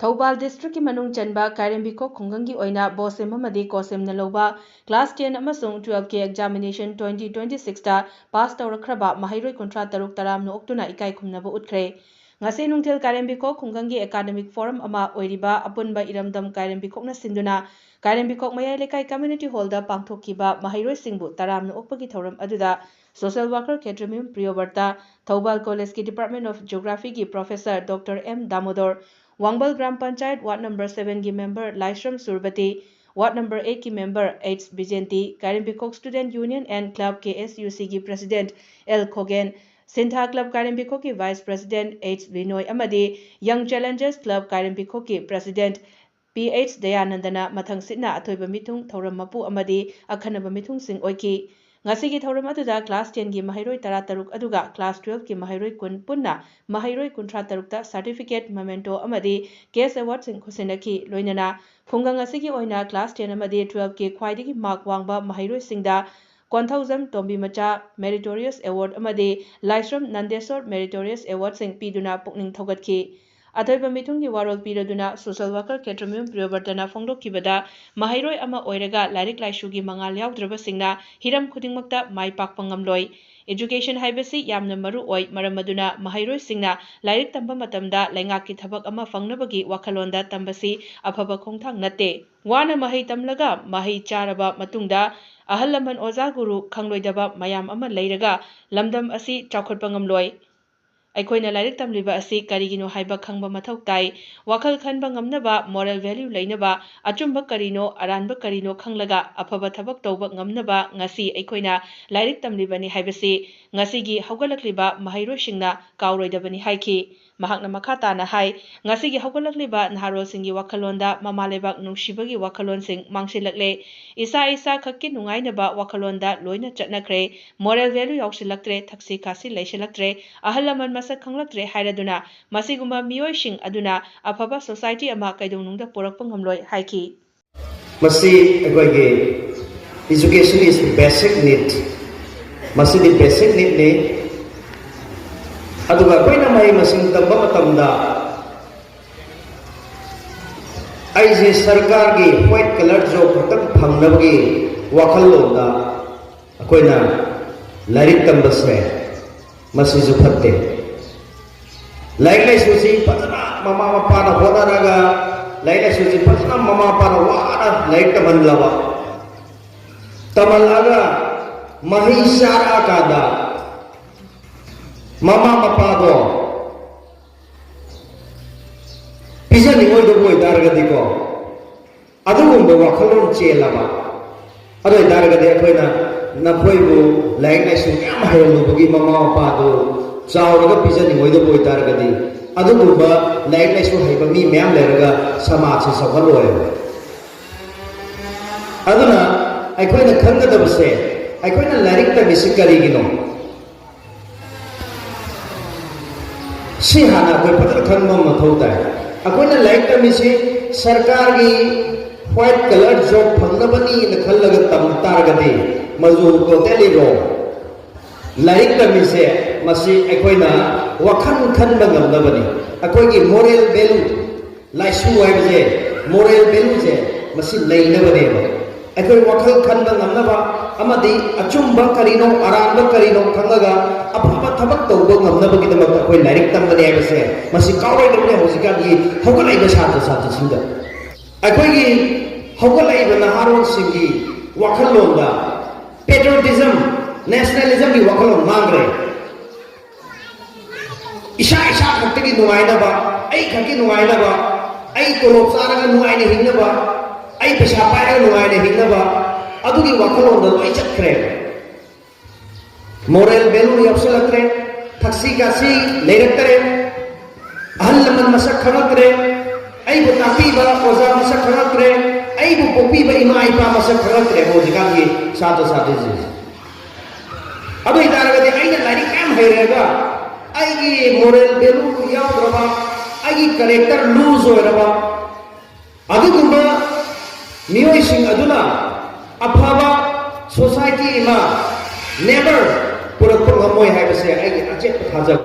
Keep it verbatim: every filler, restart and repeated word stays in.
ꯊꯧꯕꯥꯜ ꯗꯤꯁꯇ꯭ꯔꯤꯛꯀꯤ ꯃꯅꯨꯡ ꯆꯟꯕ ꯀꯥꯏꯔꯦꯝꯕꯤꯈꯣꯛ ꯈꯨꯡꯒꯪꯒꯤ ꯑꯣꯏꯅ ꯕꯣꯁꯦꯝ ꯑꯃꯗꯤ ꯀꯣꯁꯦꯝꯅ ꯂꯧꯕ class ten ꯑꯃꯁꯨꯡ twelve ꯀꯤ examination twenty twenty six ꯇ ꯄꯥꯁ ꯇꯧꯔꯛꯈ꯭ꯔꯕ ꯃꯍꯩꯔꯣꯏ ꯀꯨꯟꯊ꯭ꯔꯥ ꯇꯔꯨꯛ ꯇꯔꯥꯝꯅ ꯑꯣꯛꯇꯨꯅ ꯏꯀꯥꯏ ꯈꯨꯝꯅꯕ ꯎꯠꯈ꯭ꯔꯦ꯫ ꯉꯁꯤ ꯅꯨꯡꯊꯤꯜ ꯀꯥꯏꯔꯦꯝꯕꯤꯈꯣꯛ ꯈꯨꯡꯒꯪꯒꯤ academic forum ꯑꯃ ꯑꯣꯏꯔꯤꯕ ꯑꯄꯨꯟꯕ ꯏꯔꯝꯗꯝ ꯀꯥꯏꯔꯦꯝꯕꯤꯈꯣꯛꯅ ꯁꯤꯟꯗꯨꯅ ꯀꯥꯏꯔꯦꯝꯕꯤꯈꯣꯛ ꯃꯌꯥꯏ ꯂꯩꯀꯥꯏ community hall ꯗ ꯄꯥꯡꯊꯣꯛꯈꯤꯕ ꯃꯍꯩꯔꯣꯏꯁꯤꯡꯕꯨ ꯇꯔꯥꯝꯅ ꯑꯣꯛꯄꯒꯤ ꯊꯧꯔꯝ ꯑꯗꯨꯗ social worker Khetrimayum Priyobrata, Thoubal college ꯀꯤ department of geography ꯒꯤ professor Doctor M Damodar, Wangbal gram panchayat ward number seven ꯒꯤ member Laishram Surabati, ward number eight ꯀꯤ member H Bijenti, Kairembikhok student union and club K S U C ꯒꯤ president L Khogen, Sintha club ꯀꯥꯏꯔꯦꯝꯕꯤꯈꯣꯛꯀꯤ vice president ꯑꯩꯆ ꯕꯤꯅꯣꯏ ꯑꯃꯗꯤ Young Challengers club ꯀꯥꯏꯔꯦꯝꯕꯤꯈꯣꯛꯀꯤ president P H ꯗꯌꯥꯅꯟꯗꯅ ꯃꯊꯪꯁꯤꯠꯅ ꯑꯊꯣꯏꯕ ꯃꯤꯊꯨꯡ, ꯊꯧꯔꯝ ꯃꯄꯨ ꯑꯃꯗꯤ ꯑꯈꯟꯅꯕ ꯃꯤꯊꯨꯡꯁꯤꯡ ꯑꯣꯏꯈꯤ꯫ ꯉꯁꯤꯒꯤ ꯊꯧꯔꯝ ꯑꯗꯨꯗ class ten ꯒꯤ ꯃꯍꯩꯔꯣꯏ ꯇꯔꯥ ꯇꯔꯨꯛ ꯑꯗꯨꯒ class twelve ꯀꯤ ꯃꯍꯩꯔꯣꯏ ꯀꯨꯟ ꯄꯨꯟꯅ ꯃꯍꯩꯔꯣꯏ ꯀꯨꯟꯊ꯭ꯔꯥ ꯇꯔꯨꯛꯇ certificate, memento ꯑꯃꯗꯤ cash award ꯁꯤꯡ ꯈꯨꯠꯁꯤꯟꯅꯈꯤ꯫ ꯂꯣꯏꯅꯅ ꯈꯨꯡꯒꯪ ꯑꯁꯤꯒꯤ ꯑꯣꯏꯅ class ten ꯑꯃꯗꯤ twelve ꯀꯤ ꯈ꯭ꯋꯥꯏꯗꯒꯤ mark ꯋꯥꯡꯕ ꯃꯍꯩꯔꯣꯏꯁꯤꯡꯗ ꯀꯣꯟꯊꯧꯖꯝ ꯇꯣꯝꯕꯤꯃꯆꯥ Meritorious Award ꯑꯃꯗꯤ ꯂꯥꯏꯁ꯭ꯔꯝ ꯅꯟꯗꯦꯁꯣꯔ Meritorious Award ꯁꯤꯡ ꯄꯤꯗꯨꯅ ꯄꯨꯛꯅꯤꯡ ꯊꯧꯒꯠꯈꯤ꯫ ꯑꯊꯣꯏꯕ ꯃꯤꯊꯨꯡꯒꯤ ꯋꯥꯔꯣꯜ ꯄꯤꯔꯗꯨꯅ social worker ꯈꯦꯇ꯭ꯔꯃꯌꯨꯝ ꯄ꯭ꯔꯤꯌꯣꯕꯔꯇꯅ ꯐꯣꯡꯗꯣꯛꯈꯤꯕꯗ, ꯃꯍꯩꯔꯣꯏ ꯑꯃ ꯑꯣꯏꯔꯒ ꯂꯥꯏꯔꯤꯛ ꯂꯥꯏꯁꯨꯒꯤ ꯃꯉꯥꯜ ꯌꯥꯎꯗ꯭ꯔꯕꯁꯤꯡꯅ ꯍꯤꯔꯝ ꯈꯨꯗꯤꯡꯃꯛꯇ ꯃꯥꯏ ꯄꯥꯛꯄ ꯉꯝꯂꯣꯏ꯫ Education ꯍꯥꯏꯕꯁꯤ ꯌꯥꯝꯅ ꯃꯔꯨ ꯑꯣꯏ, ꯃꯔꯝ ꯑꯗꯨꯅ ꯃꯍꯩꯔꯣꯏꯁꯤꯡꯅ ꯂꯥꯏꯔꯤꯛ ꯇꯝꯕ ꯃꯇꯝꯗ ꯂꯩꯉꯥꯛꯀꯤ ꯊꯕꯛ ꯑꯃ ꯐꯪꯅꯕꯒꯤ ꯋꯥꯈꯜꯂꯣꯟꯗ ꯇꯝꯕꯁꯤ ꯑꯐꯕ ꯈꯣꯡꯊꯥꯡ ꯅꯠꯇꯦ꯫ ꯋꯥꯅ ꯃꯍꯩ ꯇꯝꯂꯒ ꯃꯍꯩ ꯆꯥꯔꯕ ꯃꯇꯨꯡꯗ ꯑꯍꯜ ꯂꯃꯟ, ꯑꯣꯖꯥ ꯒꯨꯔꯨ ꯈꯪꯂꯣꯏꯗꯕ ꯃꯌꯥꯝ ꯑꯃ ꯂꯩꯔꯒ ꯂꯝꯗꯝ ꯑꯁꯤ ꯆꯥꯎꯈꯠꯄ ꯉꯝꯂꯣꯏ꯫ ꯑꯩꯈꯣꯏꯅ ꯂꯥꯏꯔꯤꯛ ꯇꯝꯂꯤꯕ ꯑꯁꯤ ꯀꯔꯤꯒꯤꯅꯣ ꯍꯥꯏꯕ ꯈꯪꯕ ꯃꯊꯧ ꯇꯥꯏ꯫ ꯋꯥꯈꯜ ꯈꯟꯕ ꯉꯝꯅꯕ, moral value ꯂꯩꯅꯕ, ꯑꯆꯨꯝꯕ ꯀꯔꯤꯅꯣ, ꯑꯔꯥꯟꯕ ꯀꯔꯤꯅꯣ ꯈꯪꯂꯒ ꯑꯐꯕ ꯊꯕꯛ ꯇꯧꯕ ꯉꯝꯅꯕ ꯉꯁꯤ ꯑꯩꯈꯣꯏꯅ ꯂꯥꯏꯔꯤꯛ ꯇꯝꯂꯤꯕꯅꯤ ꯍꯥꯏꯕꯁꯤ ꯉꯁꯤꯒꯤ ꯍꯧꯒꯠꯂꯛꯂꯤꯕ ꯃꯍꯩꯔꯣꯏꯁꯤꯡꯅ ꯀꯥꯎꯔꯣꯏꯗꯕꯅꯤ ꯍꯥꯏꯈꯤ꯫ ꯃꯍꯥꯛꯅ ꯃꯈꯥ ꯇꯥꯅ ꯍꯥꯏ, ꯉꯁꯤꯒꯤ ꯍꯧꯒꯠꯂꯛꯂꯤꯕ ꯅꯍꯥꯔꯣꯜꯁꯤꯡꯒꯤ ꯋꯥꯈꯜꯂꯣꯟꯗ ꯃꯃꯥ ꯂꯩꯕꯥꯛ ꯅꯨꯡꯁꯤꯕꯒꯤ ꯋꯥꯈꯜꯂꯣꯟꯁꯤꯡ ꯃꯥꯡꯁꯤꯜꯂꯛꯂꯦ꯫ ꯏꯁꯥ ꯏꯁꯥ ꯈꯛꯀꯤ ꯅꯨꯡꯉꯥꯏꯅꯕ ꯋꯥꯈꯜꯂꯣꯟꯗ ꯂꯣꯏꯅ ꯆꯠꯅꯈ꯭ꯔꯦ꯫ Moral value ꯌꯥꯎꯁꯤꯜꯂꯛꯇ꯭ꯔꯦ, ꯊꯛꯁꯤ ꯈꯥꯁꯤ ꯂꯩꯁꯤꯜꯂꯛꯇ꯭ꯔꯦ, ꯑꯍꯜ ꯂꯃꯟ ꯃꯁꯛ ꯈꯪꯂꯛꯇ꯭ꯔꯦ ꯍꯥꯏꯔꯗꯨꯅ ꯃꯁꯤꯒꯨꯝꯕ ꯃꯤꯑꯣꯏꯁꯤꯡ ꯑꯗꯨꯅ ꯑꯐꯕ society ꯑꯃ ꯀꯩꯗꯧꯅꯨꯡꯗ ꯄꯨꯔꯛꯄ ꯉꯝꯂꯣꯏ ꯍꯥꯏꯈꯤ꯫ ꯃꯁꯤ ꯑꯩꯈꯣꯏꯒꯤ education is basic need꯫ ꯃꯁꯤꯗꯤ basic need ꯅꯤ꯫ ꯑꯗꯨꯒ ꯑꯩꯈꯣꯏꯅ ꯃꯍꯩ ꯃꯁꯤꯡ ꯇꯝꯕ ꯃꯇꯝꯗ ꯑꯩꯁꯦ ꯁꯔꯀꯥꯔꯒꯤ white collar job ꯈꯛꯇꯪ ꯐꯪꯅꯕꯒꯤ ꯋꯥꯈꯜꯂꯣꯟꯗ ꯑꯩꯈꯣꯏꯅ ꯂꯥꯏꯔꯤꯛ ꯇꯝꯕꯁꯦ, ꯃꯁꯤꯁꯨ ꯐꯠꯇꯦ꯫ ꯂꯥꯏꯔꯤꯛ ꯂꯥꯏꯁꯨꯁꯤ ꯐꯖꯅ ꯃꯃꯥ ꯃꯄꯥꯅ ꯍꯣꯠꯅꯔꯒ, ꯂꯥꯏꯔꯤꯛ ꯂꯥꯏꯁꯨꯁꯤ ꯐꯖꯅ ꯃꯃꯥ ꯃꯄꯥꯅ ꯋꯥꯅ ꯂꯥꯏꯔꯤꯛ ꯇꯝꯍꯜꯂꯕ, ꯇꯝꯍꯜꯂꯒ ꯃꯍꯩ ꯆꯥꯔꯛꯑꯀꯥꯟꯗ ꯃꯃꯥ ꯃꯄꯥꯗꯣ ꯄꯤꯖꯅꯤꯡꯉꯣꯏꯗꯕ ꯑꯣꯏꯇꯥꯔꯒꯗꯤꯀꯣ, ꯑꯗꯨꯒꯨꯝꯕ ꯋꯥꯈꯜꯂꯣꯟ ꯆꯦꯜꯂꯕ, ꯑꯗꯨ ꯑꯣꯏꯇꯥꯔꯒꯗꯤ ꯑꯩꯈꯣꯏꯅ ꯅꯈꯣꯏꯕꯨ ꯂꯥꯏꯔꯤꯛ ꯂꯥꯏꯁꯨ ꯃꯌꯥꯝ ꯍꯩꯍꯜꯂꯨꯕꯒꯤ ꯃꯃꯥ ꯃꯄꯥꯗꯨ ꯆꯥꯎꯔꯒ ꯄꯤꯖꯅꯤꯡꯉꯣꯏꯗꯕ ꯑꯣꯏꯇꯥꯔꯒꯗꯤ, ꯑꯗꯨꯒꯨꯝꯕ ꯂꯥꯏꯔꯤꯛ ꯂꯥꯏꯁꯨ ꯍꯩꯕ ꯃꯤ ꯃꯌꯥꯝ ꯂꯩꯔꯒ ꯁꯃꯥꯖꯁꯤ ꯆꯥꯎꯈꯠꯂꯣꯏꯕ꯫ ꯑꯗꯨꯅ ꯑꯩꯈꯣꯏꯅ ꯈꯪꯒꯗꯕꯁꯦ, ꯑꯩꯈꯣꯏꯅ ꯂꯥꯏꯔꯤꯛ ꯇꯝꯃꯤꯁꯤ ꯀꯔꯤꯒꯤꯅꯣ? ꯁꯤ ꯍꯥꯟꯅ ꯑꯩꯈꯣꯏ ꯐꯖꯅ ꯈꯪꯕ ꯑꯃ ꯃꯊꯧ ꯇꯥꯏ꯫ ꯑꯩꯈꯣꯏꯅ ꯂꯥꯏꯔꯤꯛ ꯇꯝꯃꯤꯁꯤ ꯁꯔꯀꯥꯔꯒꯤ white collar job ꯐꯪꯅꯕꯅꯤꯅ ꯈꯜꯂꯒ ꯇꯝ ꯇꯥꯔꯒꯗꯤ, ꯃꯗꯨ totally wrong꯫ ꯂꯥꯏꯔꯤꯛ ꯇꯝꯃꯤꯁꯦ, ꯃꯁꯤ ꯑꯩꯈꯣꯏꯅ ꯋꯥꯈꯜ ꯈꯟꯕ ꯉꯝꯅꯕꯅꯤ꯫ ꯑꯩꯈꯣꯏꯒꯤ moral value, ꯂꯥꯏꯁꯨ ꯍꯥꯏꯕꯁꯦ, moral valueꯁꯦ, ꯃꯁꯤ ꯂꯩꯅꯕꯅꯦꯕ꯫ ꯑꯩꯈꯣꯏ ꯋꯥꯈꯜ ꯈꯟꯕ ꯉꯝꯅꯕ ꯑꯃꯗꯤ ꯑꯆꯨꯝꯕ ꯀꯔꯤꯅꯣ, ꯑꯔꯥꯟꯕ ꯀꯔꯤꯅꯣ ꯈꯪꯉꯒ ꯑꯐꯕ ꯊꯕꯛ ꯇꯧꯕ ꯉꯝꯅꯕꯒꯤꯗꯃꯛꯇ ꯑꯩꯈꯣꯏ ꯂꯥꯏꯔꯤꯛ ꯇꯝꯕꯅꯦ ꯍꯥꯏꯕꯁꯦ, ꯃꯁꯤ ꯀꯥꯎꯔꯣꯏꯗꯕꯅꯤ ꯍꯧꯖꯤꯛꯀꯥꯟꯒꯤ ꯍꯧꯒꯠꯂꯛꯏꯕ ꯁꯥꯇ꯭ꯔ ꯁꯥꯇ꯭ꯔꯤꯁꯤꯡꯗ꯫ ꯑꯩꯈꯣꯏꯒꯤ ꯍꯧꯒꯠꯂꯛꯏꯕ ꯅꯍꯥꯔꯣꯜꯁꯤꯡꯒꯤ ꯋꯥꯈꯜꯂꯣꯟꯗ patriotism, nationalismꯒꯤ ꯋꯥꯈꯜꯂꯣꯟ ꯃꯥꯡꯈ꯭ꯔꯦ꯫ ꯏꯁꯥ ꯏꯁꯥ ꯈꯛꯇꯒꯤ ꯅꯨꯡꯉꯥꯏꯅꯕ, ꯑꯩ ꯈꯛꯀꯤ ꯅꯨꯡꯉꯥꯏꯅꯕ, ꯑꯩ ꯇꯣꯂꯣꯞ ꯆꯥꯔꯒ ꯅꯨꯡꯉꯥꯏꯅ ꯍꯤꯡꯅꯕ, ꯑꯩ ꯄꯩꯁꯥ ꯄꯥꯏꯔꯒ ꯅꯨꯡꯉꯥꯏꯅ ꯍꯤꯡꯅꯕ, ꯑꯗꯨꯒꯤ ꯋꯥꯈꯜꯂꯣꯟꯗ ꯂꯣꯏ ꯆꯠꯈ꯭ꯔꯦ꯫ Moral value ꯌꯥꯎꯁꯜꯂꯛꯇ꯭ꯔꯦ, ꯊꯛꯁꯤ ꯈꯥꯁꯤ ꯂꯩꯔꯛꯇ꯭ꯔꯦ, ꯑꯍꯜ ꯂꯃꯟ ꯃꯁꯛ ꯈꯪꯉꯛꯇ꯭ꯔꯦ, ꯑꯩꯕꯨ ꯇꯥꯛꯄꯤꯕ ꯑꯣꯖꯥ ꯃꯁꯛ ꯈꯪꯉꯛꯇ꯭ꯔꯦ, ꯑꯩꯕꯨ ꯄꯣꯛꯄꯤꯕ ꯏꯃꯥ ꯏꯄꯥ ꯃꯁꯛ ꯈꯪꯉꯛꯇ꯭ꯔꯦ ꯍꯧꯖꯤꯛꯀꯥꯟꯒꯤ ꯁꯥꯇ꯭ꯔ ꯁꯥꯇ꯭ꯔꯤꯁꯤꯡꯁꯦ꯫ ꯑꯗꯨ ꯑꯣꯏꯇꯥꯔꯒꯗꯤ ꯑꯩꯅ ꯂꯥꯏꯔꯤꯛ ꯌꯥꯝ ꯍꯩꯔꯒ ꯑꯩꯒꯤ moral value ꯌꯥꯎꯗ꯭ꯔꯕ, ꯑꯩꯒꯤ character loose ꯑꯣꯏꯔꯕ, ꯑꯗꯨꯒꯨꯝꯕ ꯃꯤꯑꯣꯏꯁꯤꯡ ꯑꯗꯨꯅ ꯑꯐꯕ society ꯑꯃ never ꯄꯨꯔꯛꯄ ꯉꯝꯃꯣꯏ ꯍꯥꯏꯕꯁꯦ ꯑꯩꯒꯤ ꯑꯆꯦꯠꯄ ꯊꯥꯖꯕ꯫